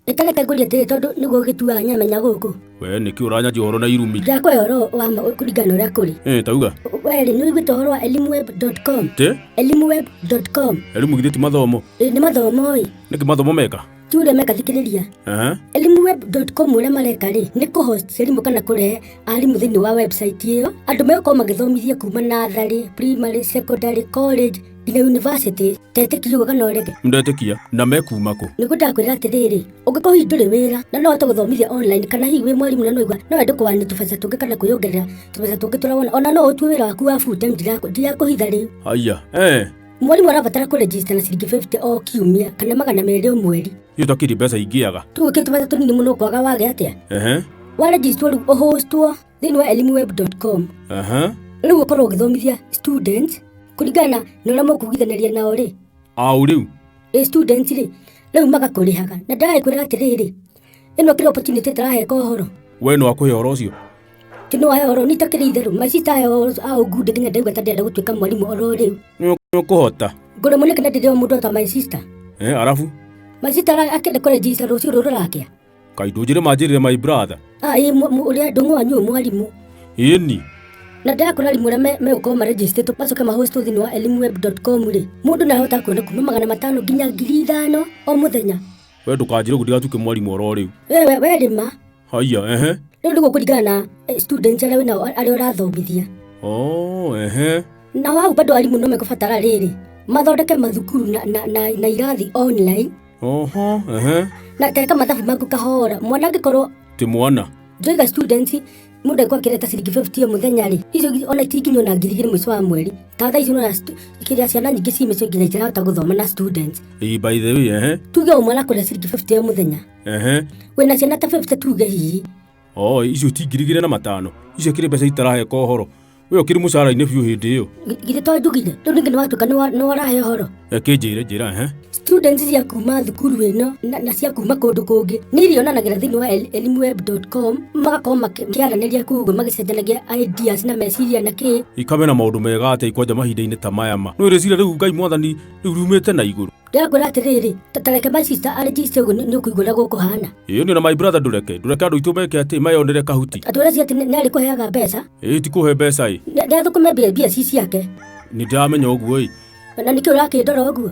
Ĩtareke ngũrie atĩrĩ, tondũ nĩguo gĩtuaga nyamenya gũkũ. We nĩkĩ ũranyanjia ũhoro na irumi? Ndakũhe ũhoro wa ma kũringana na ũrĩa kũrĩ. Eh, tauga. We rĩ, nĩ ũiguĩte ũhoro wa elimuweb.com? Te? Elimuweb.com. Elimu githĩ ti mathomo? Ĩ, nĩ mathomo ĩ. Nĩkĩ mathomo meka? Ti ũrĩa meka, thikĩrĩria. Aha. Elimuweb.com ũrĩa mareka rĩ, nĩ kũhost arimũ kana kũrehe arimũ thĩinĩ wa website ĩyo. Andũ megũkorwo magĩthomithia kuma natharĩ, primary, secondary, college nginya university. Tetĩkia ũguo kana ũrege? Ndetĩkia. Na mekuma kũ? Nĩguo ndakwĩra atĩrĩrĩ, ũngĩkorwo hihi ndũrĩ wĩra na no ũhote gũthomithia online, kana hihi wĩ mwarimũ na no ũigua no wende kũwania tũbeca tũngĩ kana kwĩyongerera tũbeca tũngĩ tũrĩa wona, ona no ũtue wĩra waku wa full time, ndirakũhitha rĩu. Haya, eh. Mwarimũ arabatara kũregister na ciringi 50 o kiumia kana 200 o mweri. Iyo takiri mbeca ingĩaga. Tũgũkĩ tũbeca tũnini mũno kwaga wage atĩa? Ehe. Waregistwo rĩu ũhostwo thĩinĩ wa elimuweb.com. Aha. Rĩu ũkorwo ũgĩthomithia students kũringana na ũrĩa mũkugithanĩria nao rĩ. Au rĩu. Ĩ, students rĩ, rĩu magakũrĩhaga. Na ndĩragĩkwĩra atĩrĩrĩ, ĩno kĩrĩ opportunity tũraheka ũhoro. We no akũhe ũhoro ũcio. Ti no wahe ũhoro nitakĩrĩ itherũ. My sister ahe ũhoro aũngunde nginya ndaigua ta ndĩrenda gũtuĩka mwarimũ oro rĩu. Nĩ ũkũhota. Ngũremwo nĩkĩ na ndĩrĩ o mũndũ ta my sister? Eh, arabu. My sister akĩenda kũregister rũciũ rũrũ rũrakĩa. Kai ndũnjĩre manjĩrĩre, my brother. Ah, ĩ, ũrĩa ndũng'ũ wanyu ũyũ mwarimũ. Ĩni. Na ndĩrakwĩra arimũ arĩa megũkorwo marejistĩtwo macoke mahostwo thĩinĩ wa elimuweb.com rĩ, mũndũ nĩ arahota kuona kuma 500 nginya 5,000 o mũthenya. We ndũkanjĩre ũguo ndigatuĩke mwarimũ oro rĩu. We rĩma. Haya, ehe. Rĩu nĩguo kũringana na students arĩa wĩnao, arĩa ũrathomithia. Oh, ehe. Na hau bado arimũ no mekũbatara rĩrĩ, mathondeke mathukuru na irathi online. Oho, ehe. Na teka mathabu maku kahora, mwana angĩkorwo Ti mwana. Njoiga students, mũndũ angĩkorwo akĩreta ciringi 50 o mũthenya rĩ, icio ona itinginya ona 2,000 mũico wa mweri. Ta thaa ici ũrona kĩrĩa ciana nyingĩ ci mĩciĩ nginya itirahota gũthoma na students. Ĩ, by the way, ehe. Tuge o mwana akũrĩa ciringi 50 o mũthenya. Ehe. Wĩna ciana ta 50 tuge hihi. Oh, icio ti 2500. Icio kĩrĩ mbeca itaraheka ũhoro. We ũkĩrĩ mũcara-inĩ biũ hĩndĩ ĩyo. Githĩ to njugire rĩu ningĩ nĩwatuĩka nĩwarahe ũhoro? Reke njĩre, njĩra, ehe. Students cia kuma thukuru ĩno na cia kuma kũndũ kũngĩ nĩ irionanagĩra thĩinĩ wa elimuweb.com, magakorwo makĩaranĩria kũu ũguo, magĩcenjanagia ideas na meciria na kĩ. Ikabe na maũndũ mega atĩa ikwanja mahinda-inĩ ta maya ma. Nĩ rĩciria rĩu Ngai mwathani rĩu riumĩte na igũrũ. Ndĩrakwĩra atĩrĩrĩ, ta reke my sister aregister ũguo, nĩ ũkũigua ũrĩa gũkũhana. Ĩĩ nĩ na my brother, ndũreke. Ndũreke andũ aitũ meke atĩ meyonere kahuti. Atwĩra ci atĩ nĩ arĩkũheaga mbeca. Ĩĩ, ti kũhe mbeca ĩ. Nĩ athũkũme mbia ci ciake. Nĩ ndĩramenya ũguo ĩ. Na nĩkĩ ũrakĩndora ũguo?